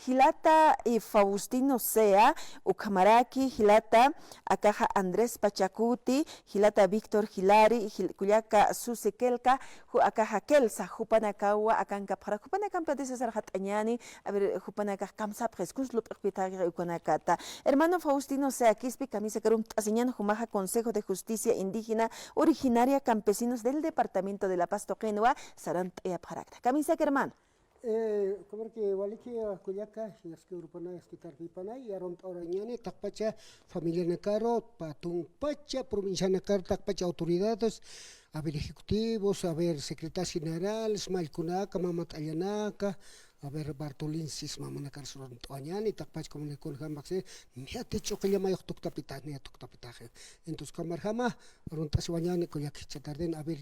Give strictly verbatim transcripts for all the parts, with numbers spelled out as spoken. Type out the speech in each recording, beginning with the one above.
Jilata, eh, Faustino Sea, ukhamaraki jilata akaxa Andrés Pachacuti, jilata Víctor Jilari, jil-, kullaka Susi Kelka, ju-, akaxa Kelsa, jupanakawa akankapxarak, jupanakampi ati sasar jat'añäni, a ver, jupanakax kamsapxis, kuns lup'iqpitaki ukanakata. Hermano Faustino Sea, akispi kamisakar umt'asiñäni jumaxa Consejo de Justicia Indígena Originaria Campesinos del Departamento de La Paz tuqinwa sarant'ayapxarakta. Kamisaki, hermano. Eh, como que waliki, ah, kullaka, yaski urupana, yaski tarpipana, y arunt'awayñäni, taqpacha familianakaru, pä tunkpacha provincianakaru, taqpacha autoridades, a ver, ejecutivos, a ver, secretarios generales, mallkunaka, mamat'allanaka, a ver, Bartolín Sis mamanakar arunt'awayñäni, taqpacha comunidad kunjamaxi, niya ti ch'uqilla mayux tuktapita, niya tuktapita. Entonces, kamarjama, arunt'asiwañäni, kullaka, jichha tarden, a ver,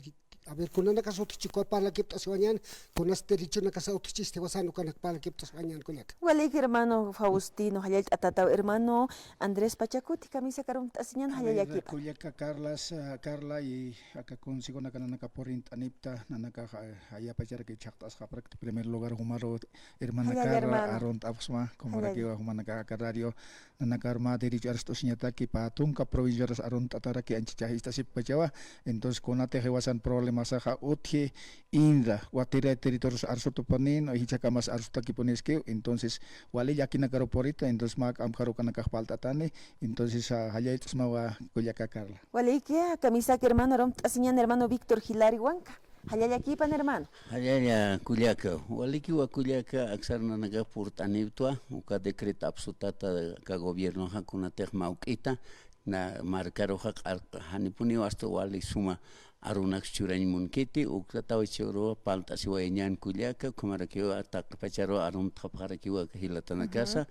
A ver, kunanakas utjchi, kuwa parlakipt'asiwañäni, kunas derechonakasa utjchisti jiwasan ukanak parlakipt'asiwañäni kullaka. Waliki, hermano Faustino, jallallt'atataw, hermano Andrés Pachacuti, kamisakar umt'asiñäni. A ver, jallallakipan. Kullaka Carlas, ah, Carla, y aka consejonaka nanaka purint'anipta, nanaka ja-, jayapacharaki chhaqt'asxaprakta, primer lugar, jumaru, hermana Carla, arunt'apxsma, jumarakiwa, jumanaka aka radio, nanakar mä derecho arst'asiñataki, pä tunka provinciaras arunt'ataraki, anchhichha jistasippachawa. Entonces, kunatix jiwasan problemasaxa utji, INRA, watira territorios arsutupunin, jichhakamas arsutakipuniskiw. Entonces, wali llakinakaru purita, entonces, mä k'ampjaru ukanakax parlt'atani. Entonces, ah, jallallt'asmawa kullaka Carla. Waliki, kamisaki, hermano, arunt'asiñäni, hermano Víctor Jilari, wanka. Jallallakipan, hermano. Jallalla kullaka, walikiwa kullaka, aksar nanaka purt'aniptwa, uka decreto apsutata aka gobiernoxa kunatix mawk'ita, na markaruxa q'ar-, janipuniw asta wali suma arunaks churañ munkiti, uktataw churu parlt'asiwayañän kullaka, ukhamarakiw taqpacharu aruntxapxarakiw aka jilatanakasa,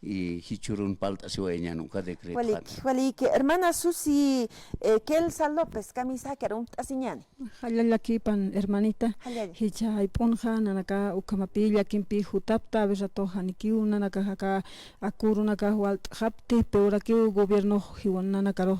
y jichhürun parlt'asiwayañän uka decreto. Waliki, waliki. Hermana Susi, eh, Kelsa López, kamisaki, arunt'asiñäni. Jallallakipan, hermanita. Jallalla. Jichha jayp'unxa, nanaka ukhamapï llakimpi jutapta, a ver, ratox janikiw, nanakax aka urunakax walt'xapti, peorakiw gobiernox jiwan nanakarux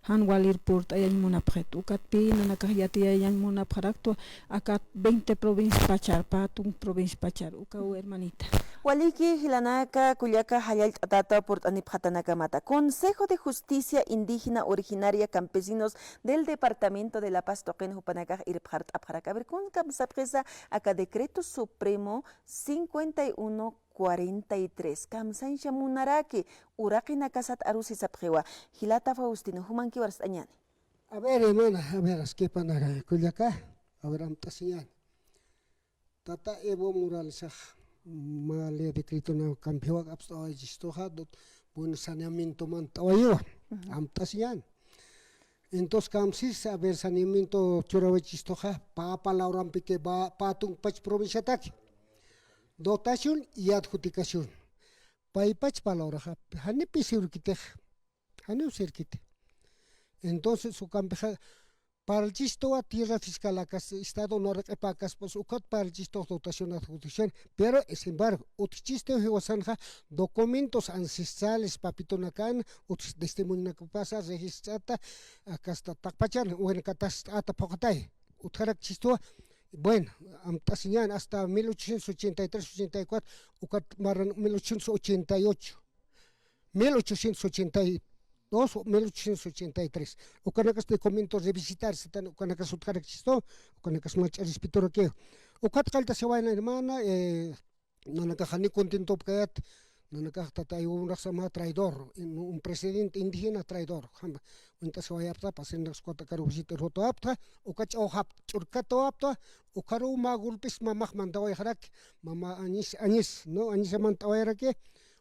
jan walir purt'ayañ munapxit. Ukatpï nanakax yatiyayañ munapxaraktwa, aka veinte provincia pachar, pä tunk provincia pachar, ukaw, hermanita. Waliki, jilanaka, kullaka, jallallt'atata purt'anipxatanakamata. Consejo de Justicia Indígena Originaria Campesinos del Departamento de La Paz tuqin jupanakax irpxart'apxarak. A ver, kun kamsapxisa aka Decreto Supremo cincuenta y uno cuarenta y tres. Kamsañsa munaraki, uraqinakasat arusisapxiwa. Jilata Faustino, jumankiw arst'añäni. A ver, hermana, a ver, askipanaka, kullaka, a ver, amt'asiñäni. Tata Evo Moralesax, mä ley decreto na cambiawak apst'awayachistuxa, dot, bueno, saneamiento mant'awayiwa, amt'asiñäni. Entonces, kamsis, a ver, saneamiento churawayachistuxa, pä palabrampi que va, pä tunkpach provinciataki. Dotación y adjudicación. Paypach palabraxa, janipi sirvikitix, janiw sirvikiti. Entonces, ukampixa, parlchistuwa tierra fiscalakas, estado nuraq'ipakas, pues, ukat parlchistuwa dotación adjudicación, pero, sin embargo, utjchistuwa jiwasanxa documentos ancestrales, papitonakan, utj testimonionakapasa, registrata, akasta taqpachan, bueno, catastro ata phuqatay, utjarakchistuwa, bueno, amt'asiñän hasta mil ochocientos ochenta y tres, ochenta y cuatro, ukat marran mil ochocientos ochenta y ocho. Mil ochocientos ochenta y dos o mil ochocientos ochenta y tres. Ukanakas documento revisitar, sitan ukanakas utjarakchistu, ukanakas mach'a respetorakiw. Ukat qalltasiwayna, hermana, eh, nanakax jani contentopkayät, nanakax tata Evo Morales mä traidor, un, un presidente indígena traidor, jamba, uñt'asiwayapta, pasinaks kutakaru visita rutawapta, uka ch'awxapta, ch'urkatawapta, ukaru mä golpes mamax mantawayxaraki, mama Añis, Añis, ¿no? Añis mantawayaraki,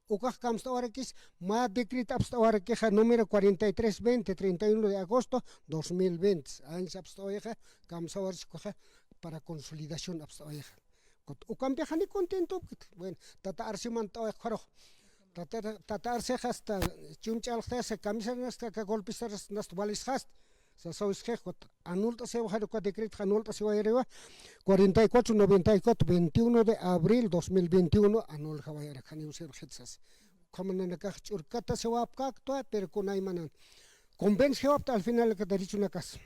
ukax kamst'awarakis, mä decreto apst'awarakixa número cuarenta y tres veinte, treinta y uno de agosto dos mil veinte. Añis apst'awayixa, kamsawaris ukaxa para consolidación apst'awayixa. Kut-, ukampi jani contentopkit. Bueno, tata Arce mant'awayix ukharux. Tata, tata Arcexa hasta ch'uñch'alxtasa, kamisarinasta, aka golpistaras nasta walisxasta. Sasawisxix, kut, anult'asiwayxari uka decreto, anult'asiwayxariwa, cuarenta y cuatro noventa y cuatro, veintiuno de abril dos mil veintiuno, anulxawayarak, janiw sirvikit sasa. Ukhama nanakax ch'urkatasiwapkaktwa, pero kunaymanan. Convencexiwapta al final aka derechonakas.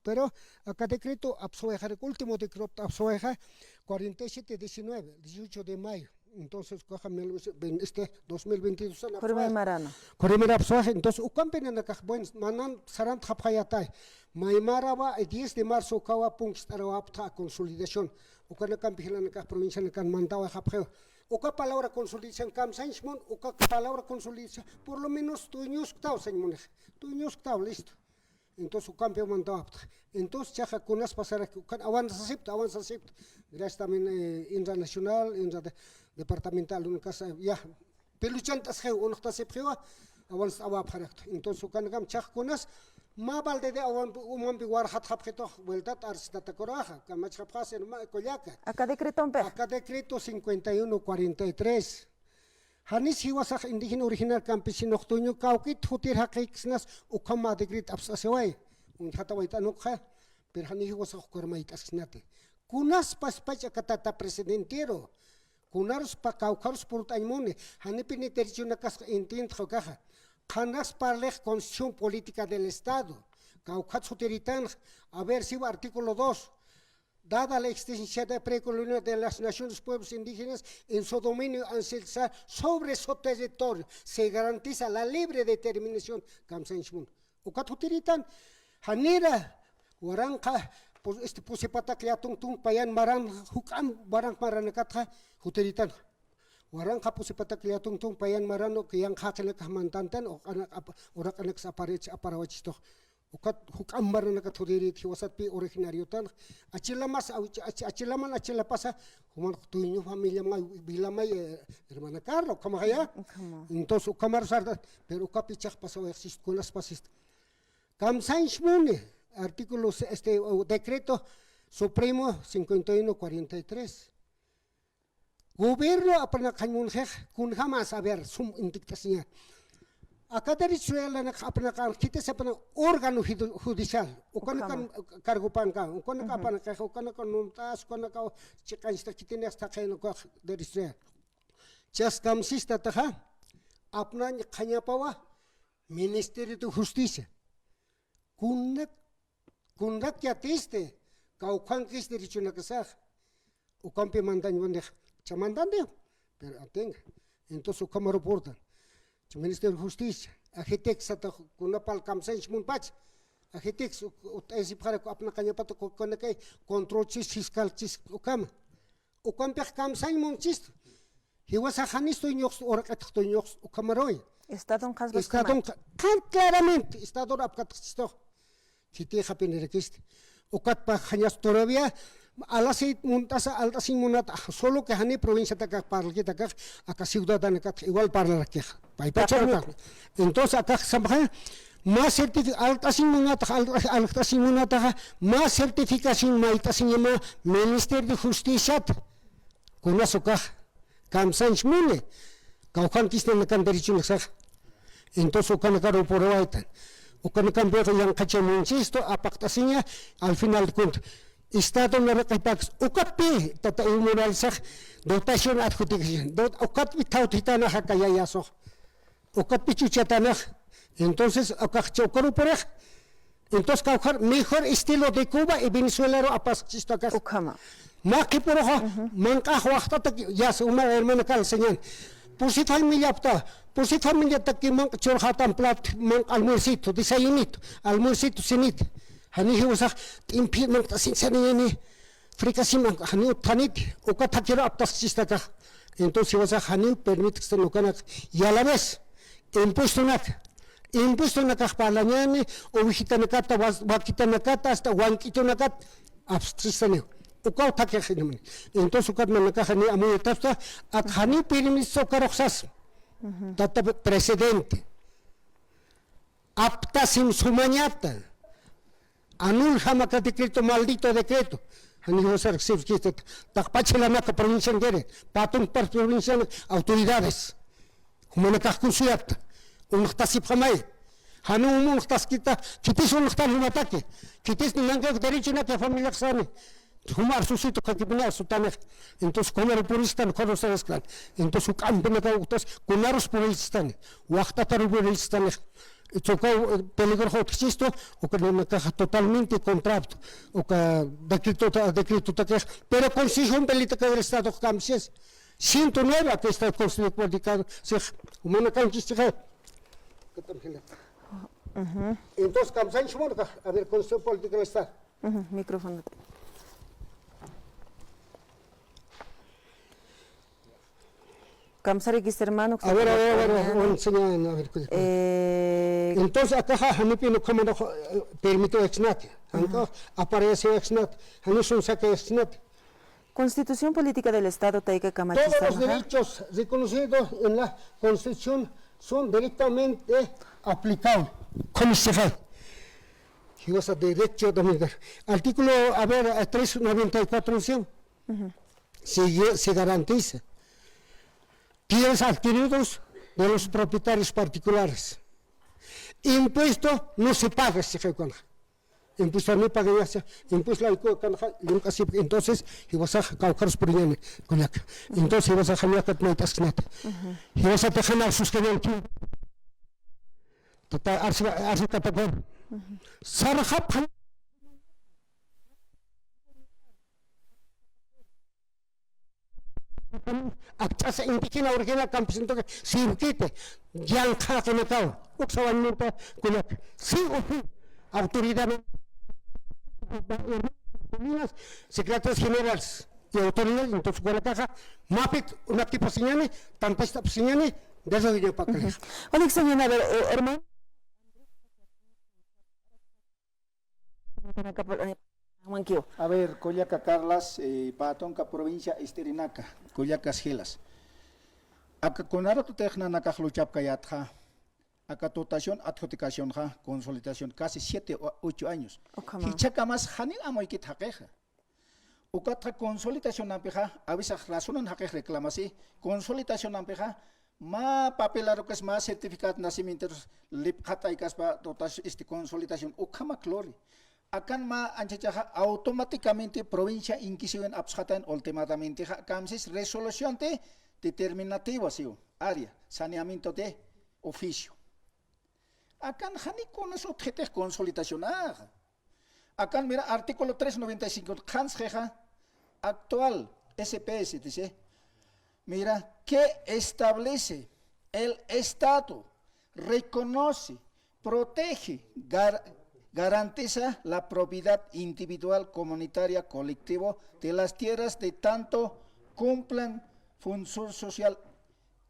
Pero aka decreto apsuwayxarak, último decreto apsuwayxa, cuarenta y siete diecinueve, dieciocho de mayo. Entonces, ukaxa mil, este, dos mil veintidós sana. Khurimi marana. Khurimi marapxswa, entonces, ukampi nanakax, bueno, manan sarantxapxayätay. Maymarawa, diez de marzo ukawa punkist'arawapxta consolidación. Ukanakampi jilanakax provincianakan mandawayxapxiwa. Uka palabra consolidación, kamsañs mun, uka palabra consolidación, por lo menos tuñusktaw, sañ munix. Tuñusktaw, listo. Entonces, ukampi mandawapxta. Entonces, chaxa kunas pasaraki, ukan avanzasipxta, avanzasipxta. Gracias también, eh, INRA Nacional, INRA de-, Departamental, una casa, ya. Piluchant'asxiw, unuxtasipxiwa, avanzawapxarakta. Entonces, ukanakam chaxa kunas, mä balde de awan-, umampi warxatxapxitux, vueltat arsitatakaruxa, kamachxapxasi, hermano, kullaka. Aka decretompi. Aka decreto cincuenta y uno cuarenta y tres. Janis jiwasax indígena original campesinox tuñu kawkit jutir jaqiksnas ukhama decreto apsasiway. Uñjatawayt'anukxa, pero jani jiwasax ukar mayt'asksnati. Kunaspas pach aka tata presidentiru. Kunaruspa kawkharus purt'añ muni. Janipini derechonakax intintxa ukaxa. Qhanax parlix Constitución Política del Estado. Kawkhat jutiritanx. A ver, siwa artículo dos. Dada la existencia de precolonia de las naciones, pueblos indígenas en su dominio ancestral sobre su territorio, se garantiza la libre determinación. Kamsañs mun. Ukat jutiritan, janira, waranqa, pus-, este, pusi patak llatuntun payan maran, juk'am waranq maranakatxa, jutiritan. Waranqa pusi patak llatuntun payan maran, uka yanqhaqinakax mantantan, uraqanaks aparawachistux. Ukat juk'am maranakat jutirit jiwasatpï originariotan. Achilamas, aw-, ach-, achilaman achilapasa, juman tuñu familia may, vilamay, eh, hermana Carla, ukhamaxaya. Ukhama. Entonces, ukhamar sarta, pero ukapi chax pasawayxsist, kunas pasist. Kamsañs muni, artículo, este, o decreto supremo cincuenta y uno cuarenta y tres. Gobierno apnaqañ munxix, kunjamas, a ver, sum intikt'asiña. Aka derecho socialanax apnaqañ, khitis apnaqañ órgano judu-, judicial, ukanakan cargopanka, ukanakan apnaqañ, ukanakan numt'as, ukanakan chiqañsta khitinix taqin ukax derecho social. Chas kamsistataxa, apnañ qhañapawa, Ministerio de Justicia. Kunak Kunrak yatisti, kawkhankis derechonakasax, ukampi mandañ munix, cha mandandiw, pero atenga. Entonces, ukhamaru purtan. Cha Ministerio de Justicia, ajitix sata kunapal kamsañs munpach, ajitix, u-, u-, ut'aysipxarak apnaqañapat ukanakay control chis, fiscal chis, ukhama. Ukampix kamsañ munchist. Jiwasax janis tuñuxs, uraq'itx tuñuxs, ukhamaruy. Estadon qhasbas. Estadon qha-, qha-, claramente, Estador apkatxchistux. Khitixa pinirakisti. Ukatpa jañas todavía, alasit munt'asa, alt'asiñ munat, solo que jani provinciatakax parlkitakax, aka ciudadanakat igual parlarakix. Paypachurta. Entonces, akax samxa, mä certifi-, alt'asiñ munatax, alt'as-, alt'asiñ munataxa, mä certificación mayt'asiñama Ministerio de Justiciat. Kunas ukax, kamsañs muni, kawkhankis nanakan derechonaksax. Entonces, ukanakaru purawaytan. Ukanakampixa yanqhachamunchistu, apaqt'asiña, al final de cuentas. Estado naraqipaks, ukatpi, tata Evo Moralesax, dotación adjudicación, dot-, ukatpi thawthitanaxa kayayasux. Ukatpi chuchatanax. Entonces, ukax chawkaru purix. Entonces, kawkhar mejor estilo de Cuba y Venezuelaru apaschistu akax. Ukhama. Mä qhipuruxa, manq'ax waxt'atak, ya se, uma hermana Carla señan. Pusi familiapta, pusi familiataki manq' churxatan plat, manq' almuercito, desayunito, almuercito, cenita. Jani jiwasax, t'imphi manq't'asin saniñani. Frikasiman, jani utjaniti, uka thakiru aptasxchistakax. Entonces, jiwasax janiw permitxstan ukanak, y a la vez, impuestonak, impuestonakax parlañani, ovejitanakata, was-, wakitanakata, hasta wank'itunakata apstxistaniw. Ukaw thakixinamani. Entonces, ukat nanakax jani amuyatapxta, ak janiw permitxsa ukarux sas. Tata presidente. Aptasim sumañata. Anuljam aka decreto, maldito decreto. Jani jiwasar sirkista, taqpach jilanaka provinciankiri, patunpar provincian autoridades. Jumanakax kusiyapta. Unxtasipxamay. Jani umu unxtaskita, khitis unxtan jumataki. Khitis nanka derechonaka familiaxsani. Juma arsusitu qhakipini arsutanix. Entonces, kunaru puristan, kunaru sarasktan. Entonces, juk'ampinaka uktas, kunarus puristan. Waxt'ataru puristan. Entonces, uka, eh, peligro utjchistu, uka nanakaxa totalmente contrapto. Uka decreto, decreto takix. Pero Constitución Política del Estado kamsis. Ciento nueve, aquí está el Constitución Política, sí, humana canchis, sí. Entonces, kamsañ sumana, a ver, Constitución Política del Estado. Ujú, micrófono. Kamsarikis, hermano, a ver, a ver, a ver, enseña, a ver, eh, entonces, acá, ja, janipi no como no, eh, permito exnat, anto, aparece exnat, jani son saca exnat. Constitución Política del Estado, tayka kamachisa. Todos los derechos reconocidos en la Constitución son directamente aplicables. ¿Cómo se llama? Y vas a derecho también. Artículo, a ver, eh, trescientos noventa y cuatro, ¿sí? Ujú. Se, se garantiza bienes adquiridos de los propietarios particulares. Impuesto no se paga, se fue con impuesto no paga ya sea, impuesto la ico can ja, lim casi, entonces, y vas a caucar por ñane, con la, entonces, y vas a jamia cat no tasnat. Y vas a dejar sus que no quieren. Tata, arsi, arsi, tata, con. Sarajap, Akch'asa indígena, original, campesino, sirkite, yanqha qinakaw, uksawanmanta kullaka, sí o sí, autoridad, secretarios generales y autoridades, entonces, kullakaxa, mapit, una tipa señani, tantasta señani, desde Villa Pacres. Ujú. Onik señan, a ver, eh, hermano. Juankiw. A ver, kullaka Carlas, eh, pä tunka provincia ist'irinaka, kullakas jilas. Aka kunarututix nanakax luchapkayätxa, aka dotación adjudicaciónxa, consolidación, casi siete o ocho años. Ukhama. Jichhakamas janiw amuykit jaqixa. Ukatxa consolidacionampixa, a veces razonan jaqix reclamasi, consolidacionampixa, mä papelarukas, mä certificado de nacimientos lipxataykaspa dotación, este, consolidación, ukhamak luri. Akan mä anchachaxa automáticamente provincia inkisiwin apsxatayn ultimadamentexa, kamsis resolución de determinativa siw, área, saneamiento de oficio. Akan jani kunas utjitix consolidacionaxa. Akan mira, artículo tres noventa y cinco, qhansxixa actual S P S, dice, mira, que establece el Estado, reconoce, protege, gar-, garantiza la propiedad individual, comunitaria, colectivo de las tierras de tanto cumplan función social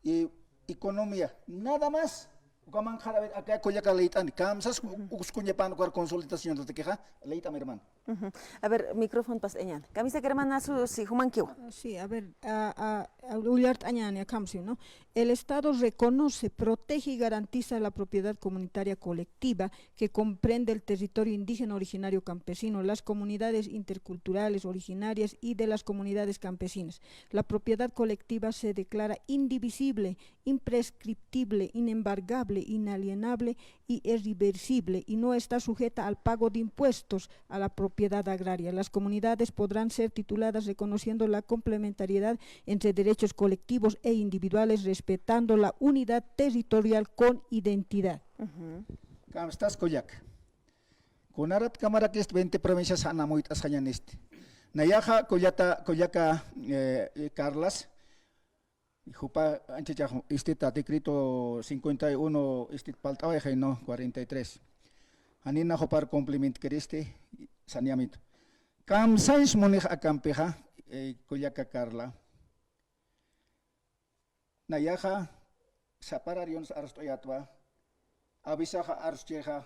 y economía. Nada más. Ukaman qhara, a ver, aka kullaka leyt'ani. Kamsas, ujú, uskuñapan ukar consolidación de queja, leyt'am, hermano. Ujú. A ver, micrófono pas eñan. Kamisa que hermana su, si, jumankiwa. Ah, sí, a ver, a, a, a, ullart'añani, a kamsi, ¿no? El Estado reconoce, protege y garantiza la propiedad comunitaria colectiva que comprende el territorio indígena originario campesino, las comunidades interculturales originarias y de las comunidades campesinas. La propiedad colectiva se declara indivisible, imprescriptible, inembargable, inalienable y irreversible, y no está sujeta al pago de impuestos a la propiedad agraria. Las comunidades podrán ser tituladas reconociendo la complementariedad entre derechos colectivos e individuales, respetando la unidad territorial con identidad. Ujú. Kamstas kullaka. Kunarat kamarakist veinte provincias jan amuyt'asxañanisti. Nayaxa kullata, kullaka, eh, Carlas, jupa anchachax istit decreto cincuenta y uno istit palt'awayxay, ¿no? Cuarenta y tres. Janina jupar cumplimiento kiristi, saneamiento. Kamsañs munix akampixa, eh, kullaka Carla. Nayaxa, saparariyuns arst'uyatwa, avisaxa arst'ixa,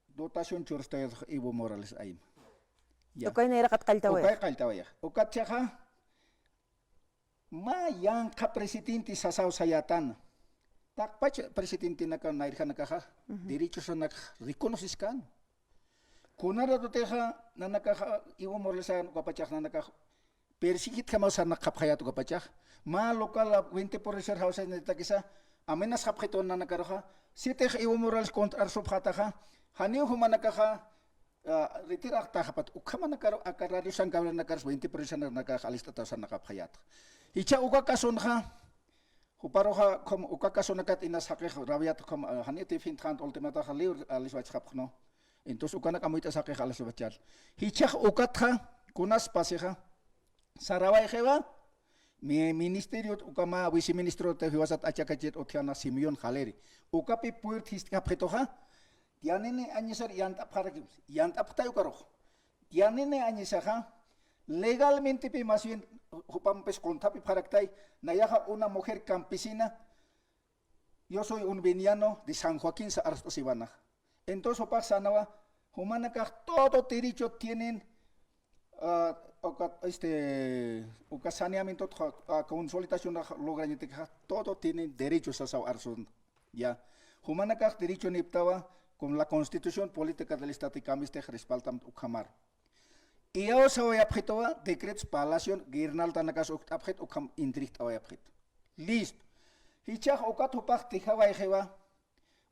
dotación churst'uyatwa Evo Morales ayma. Ya. Ukay nayraqat qalltawayax. Ukay qalltawayax. Ukatchaxa, mä yanqha presidente sasaw sayätana. Taqpach presidentenaka nayrjanakaxa, ujú, derechosanakax reconoceskäna. Kunaratutixa nanakaxa Evo Morales ukapachax nanakax persiguitjamaw sarnaqapxayät ukapachax. Mä local veinte por ser jawsasnitakisa amenazxapxitu nanakaruxa. Sitix Evo Morales contra arsupxataxa, janiw jumanakaxa, ah, retirartaxapat ukhamanakaru aka radio San Gabrielnakarus veinte por ser nanakax alist'ataw sarnaqapxayätxa. Jichha uka casonaxa, juparuxa, como uka casonakat inas jaqix rabiat, como, ah, jani tifintxant ultimataxa libre aliswachxapxnu. Entonces, ukanak amuyt'as jaqix aliswachar. Jichhax ukatxa, kunas pasixa, sarawayxiwa, Mi-, ministerio, uka mä viceministro te jiwasat achakachit utjana Simeón Jaleri. Ukapi puerta jist'kapxituxa, tienen añasar yant'apxaraki, yant'apxtay ukarux. Tienen añasaxa, legalmente pi más bien, jupampis quntapipxaraktay, nayaxa una mujer campesina, yo soy un veniano de San Joaquín sa arst'asiwanaxa. Entonces, jupax sanawa, jumanakax todo derecho tienen, ah, uka, este, uka saneamiento, ah, consolidación lograñatikaxa, todo tienen derecho sasaw arsun. Ya. Jumanakax derecho niptawa, con la Constitución Política del Estado de Camiste respaldam ukhamar. Iyaw sawayapxituwa, decretos Palacio Guirnalda nakas ukt'apxit, ukham intrixt'awayapxit. Listo. Jichhax ukat jupax tijawayxiwa,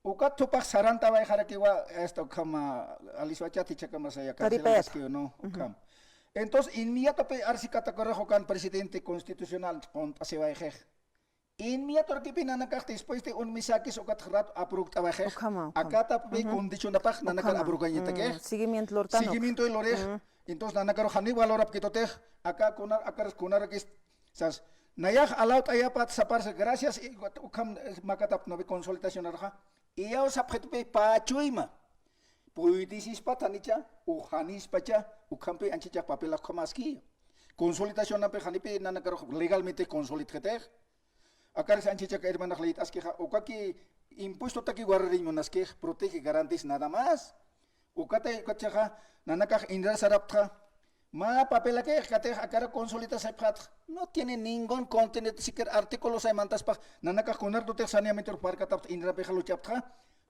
ukat jupax sarantawayxarakiwa, hasta ukhama, aliswachat jichhakamasaya, Taripayat. Cancelakaskiw, ¿no? Ujú. Ukham. Entonces, inmediatopi arsi Catacora ukan presidente constitucional qunt'asiwayxix. Inmediato urkipi nanakax después de un mes akis ukat rato aprukt'awayxix. Ukhama, ukhama. Akatapï, ujú, condicionapax nanakar, ukhama, aprukañatakix. Mm, seguimiento lurtanuk. Seguimiento lurix. Mm. Entonces, nanakaru jani valorapkitutix, aka kunar, akar kunarakis, sas, nayax alawt'ayapat saparsa, gracias, y ukham, eh, makataptnawi consolidacionarxa. Iyaw sapxitupï pachuyma. Puydisispat janicha, u janispacha, ukhampi anchichax papelax ukhamaski. Consolidacionampi janipi nanakarux legalmente consolidxitix. Akaris anchichak hermanax leyt'askixa, ukaki impuestotaki warariñ munaskix, protege, garantiza nada más. Ukatay, ukachaxa, nanakax inrasaraptxa, mä papelakix katix akara consolidasipxatx, no tiene ningún contenido, siquiera artículos ay mantaspax, nanakax kunartutix saneamiento parkataptx inrapixa luchaptxa,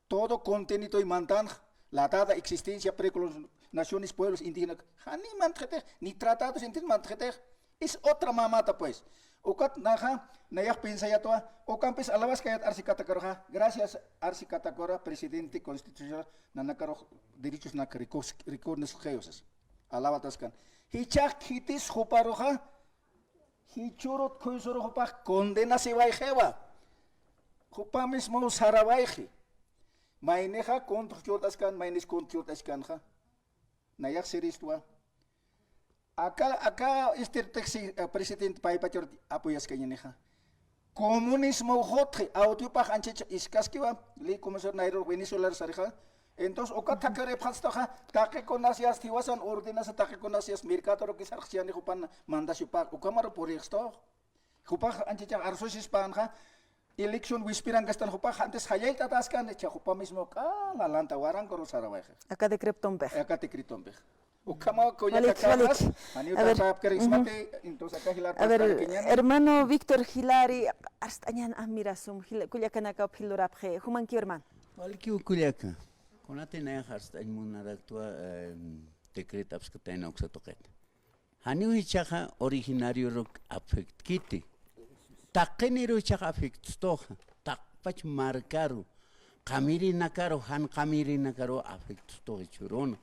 todo contenido y mantanx, la dada existencia, precolonaciones, pueblos indígenas, jani mantxitix, ni tratados indígenas mantxitix, es otra mamata, pues. Ukat naxa, nayax pensayatwa, ukampis alawaskayat arsi Catacora, gracias arsi Catacora, presidente constitucional, nanakarux derechos nak ricos, ricos geosas. Alawataskan. Jichhax khitis juparuxa, jichhürut khuysurux jupax condenasiwayxiwa. Jupa mismo sarawayxi. Maynixa kuntx churt'askan, maynis kuntx churt'askanxa. Nayax siristwa. Aka, aka istirtixsi, eh, presidente paypachur apoyaskañänixa. Comunismo jutxi, audiopax anchich iskaskiwa, li comunismo nayrur Venezuela sarixa. Entonces, uka thakaripxatstaxa, taqi kunasiyas jiwasan ordenasa, taqi kunasiyas mercado rukisarxchani jupan mandasiopax, ukhamaru purixstux. Jupax anchichax arsusispanxa, elección wispirangastan jupax antes jallallt'ataskan, cha jupa mismo k'ala lanta waranquru sarawayxi. Aka decretompix. Aka decretompix. Ukhama kullaka. Walik, walik. Carlas, janiw, a ver, tata apkarismati, ujú, entonces aka jilar. A ver, paskarkiñäni. Hermano Víctor Jilari, arst'añän amirasum, jila-, kullakanakap jilurapxi, jumankiw hermano. Walikiw kullaka. Kunati nayax arst'añ munaraktwa, eh, decreto apskatayna uksa tuqit. Janiw jichhaxa originarioruk afectkiti. Taqiniru jichhaxa afectstuxa. Taqpach markaru. Qamirinakaru, jan qamirinakaru afectstuxa jichhüruna.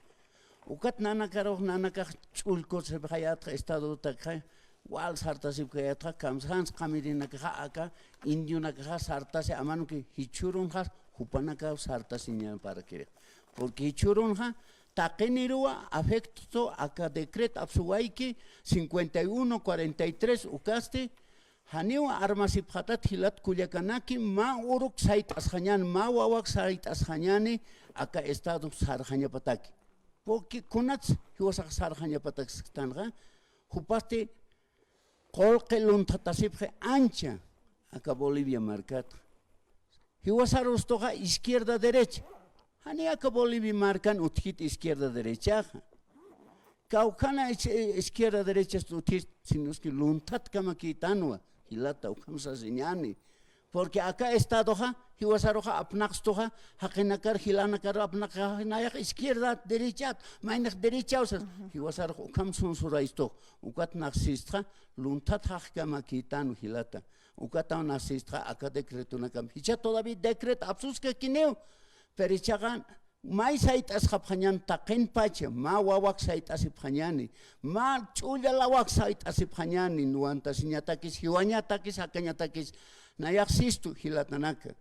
Ukat nanakarux, nanakax ch'ullkusipxayätxa, estadotakxa, wal sartasipkayätxa, kamsans qamirinakaxa aka, indionakaxa sartasi, amanki jichhürunxa, jupanakaw sartasiñaparakirix. Porque jichhürunxa, taqiniruwa afecto aka decreto apsuwayki cincuenta y uno cuarenta y tres ukasti, janiw armasipxatat jilat kullakanaki, mä uruk sayt'asxañäni, mä wawak sayt'asxañäni, aka estado sarxañapataki. Porque kunats jiwasax sarxañapataksktanxa, jupasti qullqi lunthatasipxi ancha aka Bolivia markatxa. Jiwasarustuxa izquierda derecha. Jani aka Bolivia markan utjkit izquierda derechaxa. Kawkhana ich-, izquierda derechasta utjkit, sino es que lunthatkamakïtanwa, jilata, ukham sasiñäni. Porque aka estadoxa, jiwasaruxa apnaqstuxa, jaqinakar, jilanakar apnaqxa, nayax izquierda, derechat, maynix derechaw sas, jiwasarux ukham sunsuraystuxa, ukat nax sistxa, lunthat jaqkamakïtanwa jilata, ukataw nax sistxa, aka decretonakam, jichha todavía decreto apsuskakiniw, pero jichhaxa, May sayt'asxapxañäni taqinpacha, mä wawak sayt'asipxañäni, mä ch'ulla lawak sayt'asipxañäni, nuwantasiñatakis, jiwañatakis, jakañatakis, nayax sistu jilatanaka.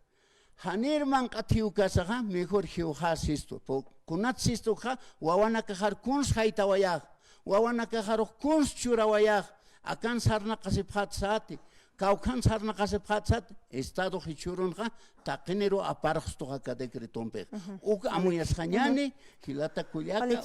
Janir manq'at jiwkasaxa, mejor jiwxä sistu. Pu-, kunat sistukxa, wawanakaxar kuns jaytawayäx, wawanakaxarux kuns churawayäx, akan sarnaqasipxät sati, kawkhan sarnaqasipxät sati, Estado jichhürunxa taqiniru aparxstuxa aka decretompixa. Uk amuyasxañäni, jilata kullaka,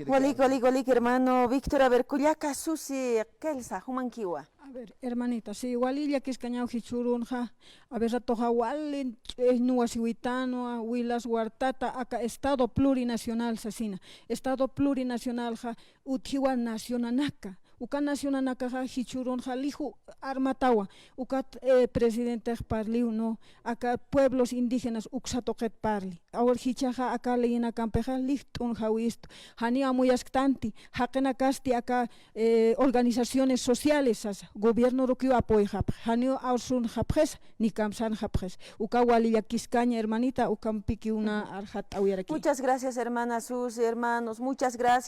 walik, walik, walik, hermano Víctor. A ver, kullaka Susi Qillsa, jumankiwa. A ver, hermanita, sí, wali llakiskañaw jichhürunxa. A ver, ratuxa wali, eh, nuwasiwitanwa, wilas wartata, aka Estado plurinacional sasina. Estado plurinacionalxa utjiwa nacionanaka. Uka nacionanakaxa jichhürunxa liju armatawa. Ukat, eh, presidentex parliw, ¿no? Aka pueblos indígenas uksa tuqit parli. Awar jichhaxa aka leyinakampixa lijt'unxawistu. Janiw amuyasktanti, jaqinakasti aka, eh, organizaciones sociales sasa, gobiernorukiw apoyxapxi, janiw arsunxapxisa, ni kamsanxapxisa. Uka wali llakiskaña, hermanita, ukampikiw na arxatt'awayarakiwa. Muchas gracias, hermana Susi, hermanos, muchas gracias.